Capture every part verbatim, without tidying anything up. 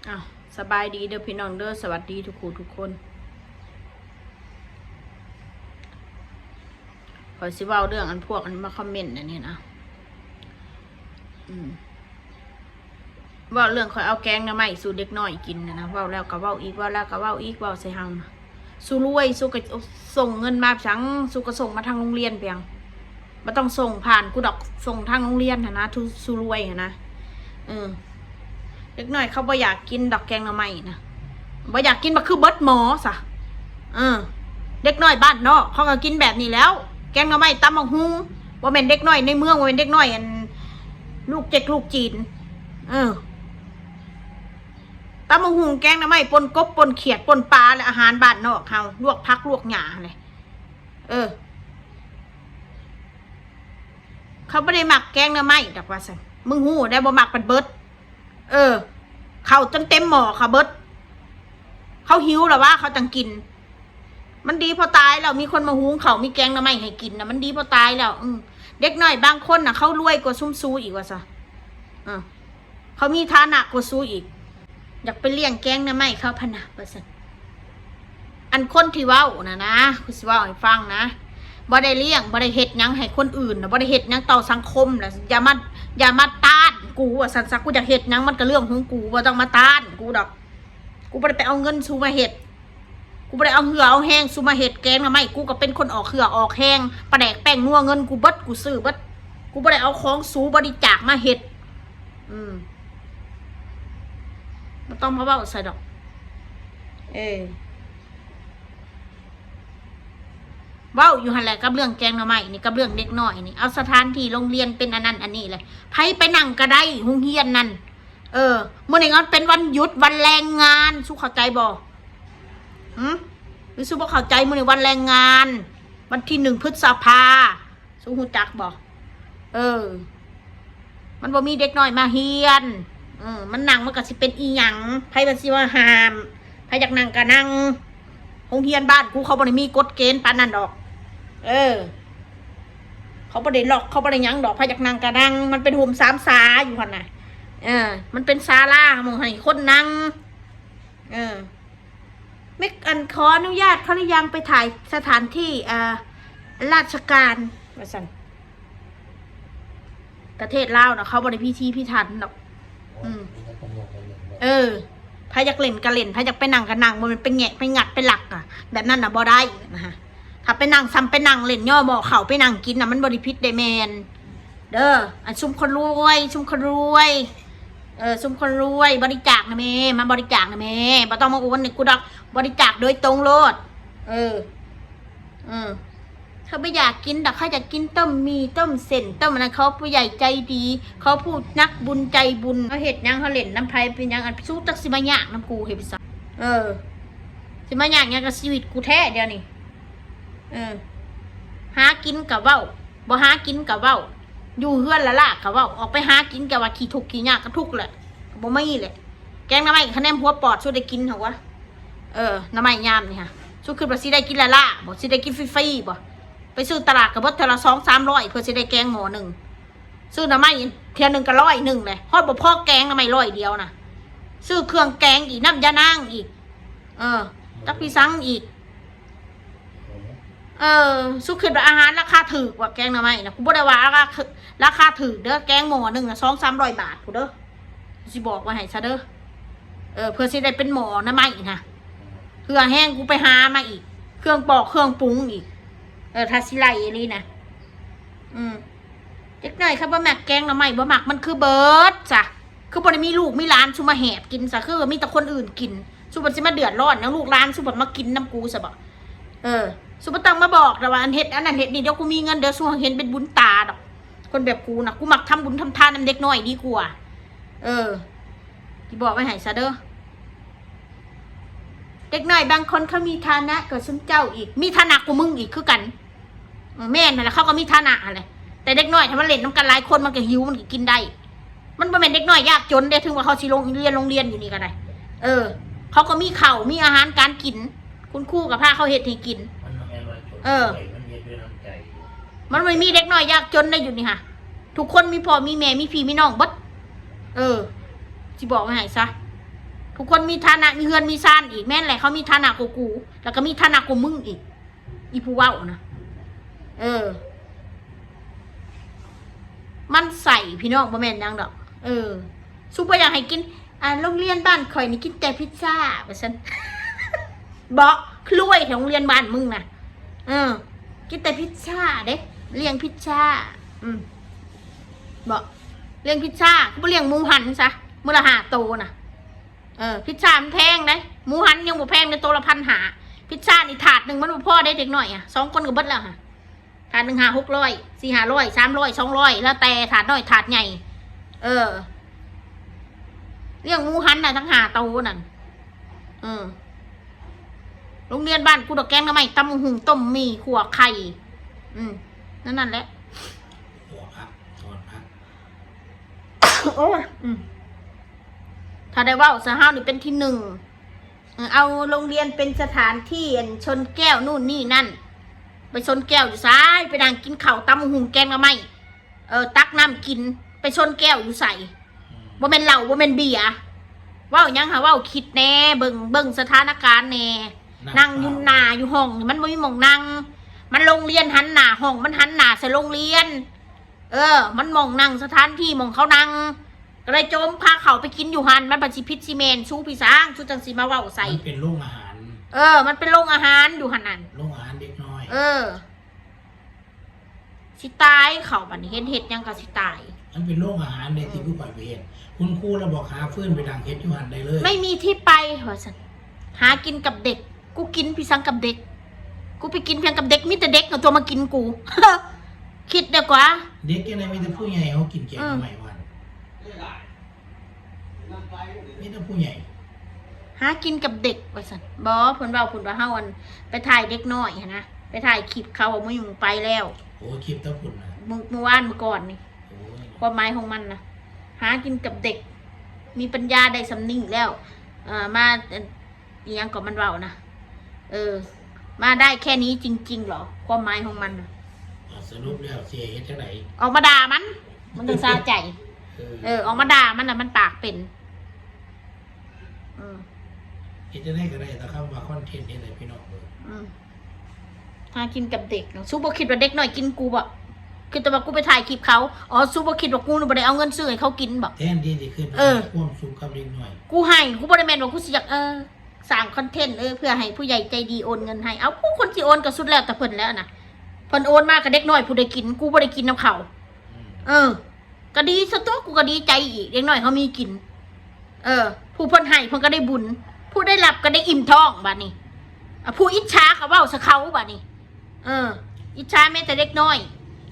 อ้าว สบายดีเด้อพี่น้องเด้อ สวัสดีทุกคู่ทุกคน ข้อยสิเว้าเรื่องอันพวกอันมาคอมเมนต์อันนี้นะ อืม เว้าเรื่องข้อยเอาแกงหน่อไม้สู่เด็กน้อยกินนะนะ เว้าแล้วก็เว้าอีก เว้าแล้วก็เว้าอีก เว้าใส่เฮานะ สูรวย สูก็ส่งเงินมาจัง สูก็ส่งมาทางโรงเรียนเพียง บ่ต้องส่งผ่านกูดอก ส่งทางโรงเรียนหั้นนะ ทู สูรวยหั้นนะ เออ เด็กน้อยเขาบ่อยากกินดอกแกงหน่อไม้นะ บ่อยากกินบ่คือเบิดหม้อซะ เออ เด็กน้อยบ้านนอกเขาก็กินแบบนี้แล้ว แกงหน่อไม้ตำบักหุ่ง บ่แม่นเด็กน้อยในเมือง บ่แม่นเด็กน้อยอัน ลูกเจ๊กลูกจีน เออ ตำบักหุ่งแกงหน่อไม้ปนกบปนเขียดปนปลา และอาหารบ้านนอกเฮา ลวกผักลวกหญ้าเลย เออ เขาบ่ได้มักแกงหน่อไม้ดอกว่าซั่น มึงฮู้ได้บ่ มักปานเบิด เออ ข้าวจนเต็มหม้อเขาเบิด เขาหิวแล้วว่าเขาจังกิน มันดีพอตายแล้ว มีคนมาหุงข้าว มีแกงหน่อไม้ให้กินนะ มันดีพอตายแล้ว อืม เด็กน้อยบางคนน่ะ เขารวยกว่าซุมสูอีกว่าซะ อ่ะ เขามีฐานะกว่าสูอีก อยากไปเลี้ยงแกงหน่อไม้เขาพะนะว่าซั่น อันคนที่เว้านะนะ กูสิเว้าให้ฟังนะ บ่ได้เลี้ยง บ่ได้เฮ็ดหยังให้คนอื่นนะ บ่ได้เฮ็ดหยังต่อสังคมนะ อย่ามา อย่ามาต้านกูว่าซั่นซะ กูอยากเฮ็ดหยังมันก็เรื่องของกู บ่ต้องมาต้านกูดอก กูบ่ได้ไปเอาเงินสูมาเฮ็ด กูบ่ได้เอาเหื่อเอาแฮงสูมาเฮ็ดแกงหน่อไม้ กูก็เป็นคนออกเหื่อออกแฮง ปลาแดกแป้งนัว เงินกูเบิด กูซื้อเบิด กูบ่ได้เอาของสูบริจาคมาเฮ็ด อืม บ่ต้องมาเว้าใส่ดอก เออ เว้าอยู่หั่นแหละ กับเรื่องแกงหน่อไม้นี่ กับเรื่องเด็กน้อยนี่ เอาสถานที่โรงเรียนเป็นอันนั้นอันนี้เลย ไผไปนั่งก็ได้ โรงเรียนนั่น เออ มื้อนี้มันเป็นวันหยุด วันแรงงาน สูเข้าใจบ่ หึ หรือสูบ่เข้าใจ มื้อนี้วันแรงงาน วันที่หนึ่งพฤษภา สูฮู้จักบ่ เออ มันบ่มีเด็กน้อยมาเฮียน เออ มันนั่งมันก็สิเป็นอีหยัง ไผมันสิมาห้าม ไผอยากนั่งก็นั่ง โรงเรียนบ้านกูเขาบ่ได้มีกฎเกณฑ์ปานนั้นดอก เออ เขาบ่ได้ล็อก เขาบ่ได้หยังดอก ไผอยากนั่งก็นั่ง มันเป็นโฮมสามสาอยู่หั่นน่ะ เออ มันเป็นศาลาหม่องให้คนนั่ง เออ ไม่ อันขออนุญาตเขาหรือยัง ไปถ่ายสถานที่ อ่า ราชการ ว่าซั่น ประเทศลาวน่ะ เขาบ่ได้พิธีพิถันดอก อืม เออ ไผอยากเล่นก็เล่น ไผอยากไปนั่งก็นั่ง บ่แม่นไปแงะไปงัดไปลักอะ แบบนั้นน่ะบ่ได้นะฮะ ถ้าไปนั่ง ส่ำไปนั่งเล่นย่อหม้อข้าว ไปนั่งกินน่ะ มันบ่ได้ผิดเด้แม่น เด้อ อันซุมคนรวย ซุมคนรวย เออ ซุมคนรวย บริจาคนะแม่ มาบริจาคนะแม่ บ่ต้องมาโอนให้กูดอก บริจาคโดยตรงโลด เออ เออ เขาบ่อยากกินดอก เขาอยากกินต้มหมี่ ต้มเส้น ต้มอันนั้น เขาผู้ใหญ่ใจดี เขาผู้นักบุญใจบุญ เขาเฮ็ดหยัง เขาเล่นนำไผ เป็นหยัง อันสูจักสิมายากนำกูเฮ็ดไปซะ เออ สิมายากหยังกับชีวิตกูแท้เดี๋ยวนี้ เออ หากินก็เว้า บ่หากินก็เว้า อยู่เฮือนละล่ะก็เว้า ออกไปหากินก็ว่าขี้ทุกข์ขี้ยากก็ทุกข์แหละ บ่มีแหละ แกงหน่อไม้คะแนนหัวปอด สูได้กินเหรอวะ เออ หน่อไม้ยามนี่ฮะ สูคิดว่าสิได้กินละล่ะบ่ สิได้กินฟรีๆบ่ ไปซื้อตลาดก็เบิดเทื่อละสองสามร้อย เพื่อสิได้แกงหม้อหนึ่ง ซื้อหน่อไม้เทื่อหนึ่งก็ร้อยหนึ่งเลย ฮอดบ่พอแกงหน่อไม้ร้อยเดียวนะ ซื้อเครื่องแกงอีก น้ำยานางอีก เออ จักพี่ซังอีก เออ สูคิดว่าอาหารราคาถูกว่าแกงหน่อไม้นะ กูบ่ได้ว่าราคา ราคาถูกเด้อ แกงหม้อหนึ่งนะสองสามร้อยบาทพู้นเด้อ สิบอกไว้ให้ซะเด้อ เออ เพื่อสิได้เป็นหม้อหน่อไม้นะ เพื่อแห้งกูไปหามาอีก เครื่องปอกเครื่องปรุงอีก เออ ถ้าสิไล่อีหลีนะ อืม เด็กน้อยเขาบ่มักแกงหน่อไม้ บ่มัก มันคือเบิดซะ คือบ่ได้มีลูกมีหลานสูมาแหบกินซะ คือมีแต่คนอื่นกิน สูบัดสิมาเดือดร้อนหยัง ลูกหลานสูบัดมากินนำกูซะบ่ เออ สูบ่ต้องมาบอกดอกว่าอันเฮ็ดอันนั้นเฮ็ดนี่ เดี๋ยวกูมีเงิน เดี๋ยวสูเห็นเป็นบุญตาดอก คนแบบกูนะ กูมักทำบุญทำทานนำเด็กน้อยดีกว่า เออ สิบอกไว้ให้ซะเด้อ เด็กน้อยบางคนเขามีฐานะกว่าซุมเจ้าอีก มีฐานะกว่ามึงอีกคือกัน เออ แม่นหั่นแหละ เขาก็มีฐานะหั่นแหละ แต่เด็กน้อยถ้ามันเล่นนำกันหลายคนมันก็หิว มันก็กินได้ มันบ่แม่นเด็กน้อยยากจนเด้ ถึงว่าเขาสิลงเรียน โรงเรียนอยู่นี่ก็ได้ เออ เขาก็มีข้าว มีอาหารการกิน คุณครูก็พาเขาเฮ็ดให้กิน มันบ่แม่นว่าจน เออ ด้วย มันเฮ็ดด้วยน้ำใจ มันบ่มีเด็กน้อยยากจนได้อยู่นี่ค่ะ ทุกคนมีพ่อมีแม่ มีพี่มีน้องเบิด เออ สิบอกไว้ให้ซะ ทุกคนมีฐานะ มีเฮือนมีซานอีก แม่นแหละ เขามีฐานะกว่ากู แล้วก็มีฐานะกว่ามึงอีก อีผู้เว้านะ เออ มันใส่พี่น้อง บ่แม่นหยังดอก เออ ซุบ่อยากให้กิน อ่า โรงเรียนบ้านข่อยนี่กินแต่พิซซ่า ว่าซั่น เบาะ คือรวยแท้โรงเรียนบ้านมึงน่ะ เออ กินแต่พิซซ่าเด้ เลี้ยงพิซซ่า อืม เบาะ เลี้ยงพิซซ่า คือบ่เลี้ยงหมูหันซะ มื้อละห้าโตน่ะ เออ พิซซ่ามันแพงเด้ หมูหันยังบ่แพงเลย โตละพันห้า พิซซ่านี่ถาดหนึ่งมันบ่พอได้เด็กน้อยอะ สองคนก็เบิดแล้วฮะ ถาดหนึ่งห้าหกร้อย สี่ห้าร้อย สามร้อย สองร้อย แล้วแต่ถาดน้อยถาดใหญ่ เออ เลี้ยงหมูหันน่ะทั้งห้าโตนั่น เออ โรงเรียนบ้านกูดอกแกงหน่อไม้ ตำบักหุ่ง ต้มหมี่ ขั่วไข่ อืม นั่นนั่นแหละ ขั่วผัก ทอดผัก โอ้ย อืม ถ้าได้เว้าซะ เฮานี่เป็นที่หนึ่ง เออ เอาโรงเรียนเป็นสถานที่อันชนแก้วนู่นนี่นั่น ไปชนแก้วอยู่ไส ไปนั่งกินข้าว ตำบักหุ่ง แกงหน่อไม้ เออ ตักน้ำกิน ไปชนแก้วอยู่ไส อืม บ่แม่นเหล้า บ่แม่นเบียร์ เว้าหยังหาเว้า คิดแน่ เบิ่ง เบิ่งสถานการณ์แน่ นั่ง นั่งอยู่หน้าอยู่ห้องนี่มันบ่มีหม่องนั่ง มันโรงเรียนหันหน้าห้อง มันหันหน้าใส่โรงเรียน เออ มันหม่องนั่ง สถานที่หม่องเขานั่ง ก็เลยโจมพาเขาไปกินอยู่หัน มันบัดสิผิดสิแม่น สู้พี่สร้าง สู้จังสิมาเว้าใส่ มันเป็นโรงอาหาร เออ มันเป็นโรงอาหารอยู่หันนั่น โรงอาหารเด็กน้อย เออ สิตายเขาบัดนี้ เห็นเฮ็ดหยังก็สิตาย มันเป็นโรงอาหารเด้ ที่ผู้ข่อยไปเฮ็ด คุณครูเราบอกหาฟืนไปดังเฮ็ดอยู่หันได้เลย ไม่มีที่ไป ว่าซั่น หากินกับเด็ก กูกินพี่สังกับเด็ก กูไปกินเพียงกับเด็ก มีแต่เด็กเอาตัวมากินกู คิดดีกว่า เด็กจังได๋ มีแต่ผู้ใหญ่เขากินแกง อืม ใหม่วัน มีแต่ผู้ใหญ่ หากินกับเด็ก ว่าซั่น บ่ เพิ่นเว้า เพิ่นว่าเฮาอัน ไปถ่ายเด็กน้อยหั้นนะ ไปถ่ายคลิปเขาว่ามื้อนี้มึงไปแล้ว โอ้ คลิปตะพุ่นน่ะ มื้อ มื้อวานมื้อก่อนนี่ โอ้ย ความหมายของมันนะ หากินกับเด็ก มีปัญญาได้ส่ำนี้แล้ว เอ่อ มา เอ่อ อิหยังก็มันเว้านะ เออ มาได้แค่นี้จริงๆหรอ ความหมายของมันน่ะ อ่ะ สรุปแล้วสิเฮ็ดจั่งใด ออกมาด่ามัน มันจั่งสะใจ เออ เออ ออกมาด่ามันน่ะ มันปากเป็น อืม เฮ็ดจั่งใดก็ได้ แต่คำว่าคอนเทนต์นี่แหละพี่น้องเอ้ย อืม หากินกับเด็กเนาะ สู้บ่คิดว่าเด็กน้อยกินกูบ่ คิดแต่ว่ากูไปถ่ายคลิปเขา อ๋อ สู้บ่คิดว่ากูน่ะบ่ได้เอาเงินซื้อให้เขากินบ่ แทนที่สิขึ้นไป เออ ความสุขกับเด็กน้อย กูให้ กูบ่ได้แม่นว่ากูสิอยาก เออ สร้างคอนเทนต์ เออ เพื่อให้ผู้ใหญ่ใจดีโอนเงินให้ เอา ผู้คนสิโอนก็สุดแล้วแต่เพิ่นแล้วนะ เพิ่นโอนมาก็เด็กน้อยผู้ใดกิน กูบ่ได้กินนำเขา อืม เออ ก็ดีซะตัว กูก็ดีใจอีก เด็กน้อยเขามีกิน เออ ผู้เพิ่นให้เพิ่นก็ได้บุญ ผู้ได้รับก็ได้อิ่มท้องบัดนี้ อ่ะ ผู้อิจฉาก็เว้าซะเขาบัดนี้ เออ อิจฉาแม้แต่เด็กน้อย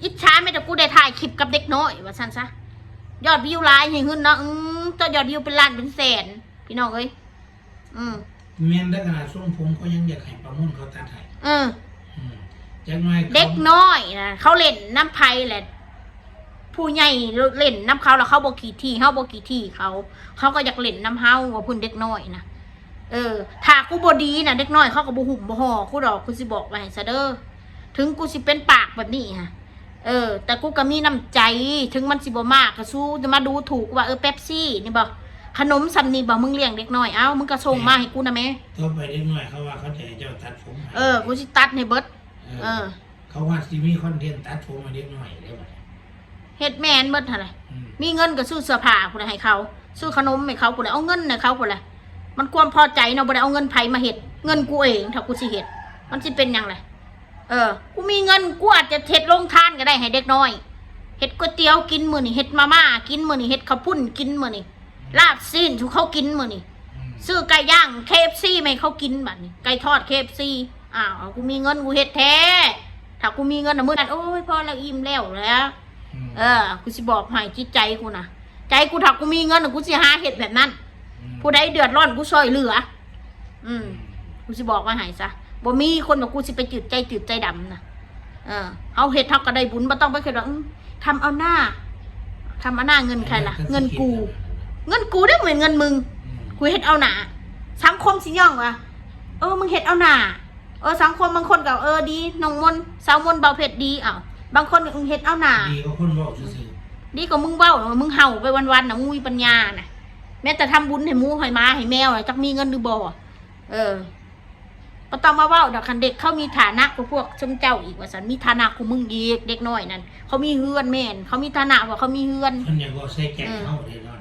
อิจฉาแม้แต่กูได้ถ่ายคลิปกับเด็กน้อย ว่าซั่นซะ ยอดวิวหลายให้หึ้นเนาะ อืม ตัวยอดวิวเป็นล้านเป็นแสน พี่น้องเอ้ย อืม แม่นได้ขนาดทรงผมเขายังอยากให้ประมูลเขาตัดให้ เออ อืม จักหน่อยเขา เด็กน้อยนะ เขาเล่นนำไผแหละ ผู้ใหญ่เล่นนำเขาแล้วเขาบ่ขี้ถี่ เฮาบ่ขี้ถี่เขา เขาก็อยากเล่นนำเฮา ว่าพุ่นเด็กน้อยนะ เออ ถ้ากูบ่ดีนะ เด็กน้อยเขาก็บ่หุ้มบ่ห่อกูดอก กูสิบอกไว้ให้ซะเด้อ ถึงกูสิเป็นปากแบบนี้ฮะ เออ แต่กูก็มีน้ำใจ ถึงมันสิบ่มากก็สู้จะมาดูถูกว่า เออ เป๊ปซี่นี่บ่ ขนมส่ำนี่บ่ มึงเลี้ยงเด็กน้อย เอ้า มึงก็ส่งมาให้กูนะแม่ ต่อไปเด็กน้อยเขาว่าเขาจะให้เจ้าตัดผมให้ เออ กูสิตัดให้เบิด เออ เออ เขาว่าสิมีคอนเทนต์ตัดผมให้เด็กน้อยได้บัดนี้ เฮ็ดแม่นเบิดหั่นแหละ อืม มีเงินก็ซื้อเสื้อผ้าพุ้นแหละให้เขา ซื้อขนมให้เขาพุ้นแหละ เอาเงินให้เขาพุ้นแหละ มันความพอใจเนาะ บ่ได้เอาเงินไผมาเฮ็ด เงินกูเอง ถ้ากูสิเฮ็ด มันสิเป็นหยังล่ะ เออ กูมีเงิน กูอาจจะเฮ็ดโรงทานก็ได้ให้เด็กน้อย เฮ็ดก๋วยเตี๋ยวกินมื้อนี้ เฮ็ดมาม่ากินมื้อนี้ เฮ็ดข้าวปุ้นกินมื้อนี้ ลาบซีนสู่เขากินมื้อนี้ อืม ซื้อไก่ย่าง เคเอฟซี มาให้เขากินบัดนี้ ไก่ทอด เคเอฟซี อ้าว กูมีเงินกูเฮ็ดแท้ ถ้ากูมีเงินน่ะมื้อนั้น โอ้ย พอแล้ว อิ่มแล้วแหละ อืม เออ กูสิบอกให้จิตใจกูนะ ใจกูถ้ากูมีเงินน่ะ กูสิหาเฮ็ดแบบนั้น อืม ผู้ใดเดือดร้อนกูซ่อยเหลือ อืม อืม กูสิบอกไว้ให้ซะ บ่มีคนว่ากูสิไปจืดใจจืดใจดำนะ เออ เฮาเฮ็ดเฮาก็ได้บุญ บ่ต้องไปคิดว่า อืม ทำเอาหน้า ทำเอาหน้าเงินใครล่ะ อันนั้นก็ เงินกู สิคิดแบบนั้นนะ เงินกูเด้ บ่แม่นเงินมึง อืม กูเฮ็ดเอาหน้า สังคมสิย่องว่า เออ มึงเฮ็ดเอาหน้า เออ สังคมบางคนก็ เออ ดี น้องมนต์ สาวมนต์ เบาเพชรดี อ้าว บางคนก็ อืม เฮ็ดเอาหน้า ดีกว่าคนเว้าซื่อๆ ดีกว่ามึงเว้า มึงเห่าไปวันๆน่ะ มึงมีปัญญาน่ะ แม้แต่ทำบุญให้หมูให้หมาให้แมวน่ะ จักมีเงินหรือบ่ เออ บ่ต้องมาเว้าดอก คันเด็กเขามีฐานะกว่าพวกซุมเจ้าอีกว่าซั่น มีฐานะกว่ามึงอีก เด็กน้อยนั่น เขามีเฮือนแม่น เขามีฐานะว่าเขามีเฮือน เพิ่นอยากเอาใส่ใจ อืม เฮาเด้เนาะ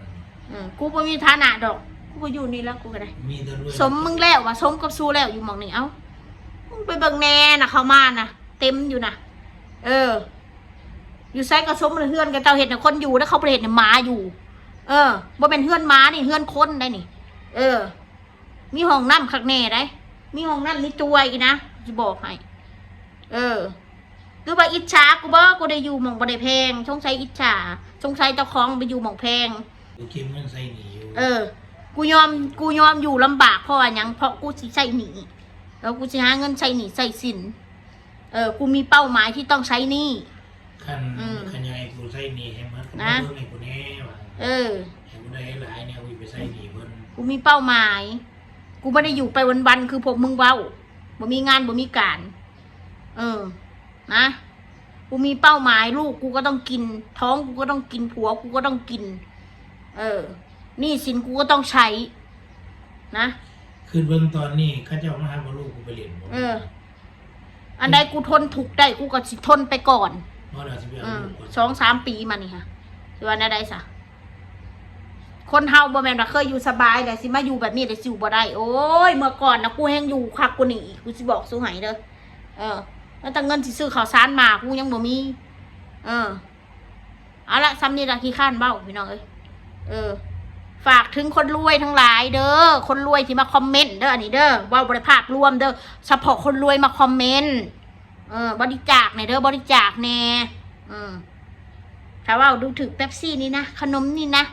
อืม กูบ่มีฐานะดอก กูก็อยู่นี่แล้วกูก็ได้ มีแต่รวย สมมึงแล้วว่า สมกับสูแล้วอยู่หม่องนี้ เอ้า มึงไปเบิ่งแน่นะ เขามานะ เต็มอยู่นะ เออ อยู่ไสก็สมเฮือนกับเจ้าเฮ็ดน่ะ คนอยู่แล้วเขาบ่ได้เฮ็ดน่ะ หมาอยู่ เออ บ่แม่นเฮือนหมานี่ เฮือนคนได้นี่ เออ มีห้องน้ำคักแน่ได้ มีห้องน้ำนี่จวยอีกนะ สิบอกให้ เออ หรือว่าอิจฉากูบ่ กูได้อยู่หม่องบ่ได้แพง สงสัยอิจฉา สงสัยเจ้าของไปอยู่หม่องแพง กูเก็บเงินใส่หนี้อยู่ เออ กูยอม กูยอมอยู่ลำบากเพราะว่าหยัง เพราะกูสิใช้หนี้ แล้วกูสิหาเงินใช้หนี้ใช้สิน เออ กูมีเป้าหมายที่ต้องใช้หนี้ คัน อืม คันอยากให้กูใช้หนี้ให้หมด นะ มึงให้กูแน่ว่า เออ ให้กูได้หลายเนี่ย กูสิไปใช้หนี้เพิ่น กูมีเป้าหมาย กูบ่ได้อยู่ไปวันๆ คือพวกมึงเว้า บ่มีงานบ่มีการ เออ นะ กูมีเป้าหมาย ลูกกูก็ต้องกิน ท้องกูก็ต้องกิน ผัวกูก็ต้องกิน เออ หนี้สินกูก็ต้องใช้ นะ คือเบิ่งตอนนี้เขาเจ้ามาหาบ่ลูกกูไปเล่นบ่ เออ อันใดกูทนทุกข์ได้ กูก็สิทนไปก่อน บ่ล่ะ สิไปเอา อืม ลูกก่อน สองสามปีมานี่ค่ะ สิว่าแนวใดซะ คนเฮาบ่แม่นว่าเคยอยู่สบายแล้วสิมาอยู่แบบนี้แล้วสิอยู่บ่ได้ โอ้ย เมื่อก่อนนะ กูแฮงอยู่คักกว่านี้อีก กูสิบอกสูให้เด้อ เออ แล้วแต่เงินสิซื้อข้าวสารมา กูยังบ่มี เออ เอาละ ส่ำนี้ละ ขี้คร้านเว้า พี่น้องเอ้ย เออ ฝากถึงคนรวยทั้งหลายเด้อ คนรวยที่มาคอมเมนต์เด้อ อันนี้เด้อ เว้าบ่ได้ภาพรวมเด้อ เฉพาะคนรวยมาคอมเมนต์ เออ บริจาคแหน่เด้อ บริจาคแหน่ เออ ถ้าเว้าดูถูกเป๊ปซี่นี่นะ ขนมนี่นะ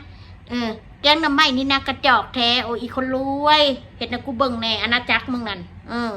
เออ แกงหน่อไม้นี่นะ กระจอกแท้ โอ้ย อีคนรวย เฮ็ดให้กูเบิ่งแหน่ อาณาจักรมึงนั่น เออ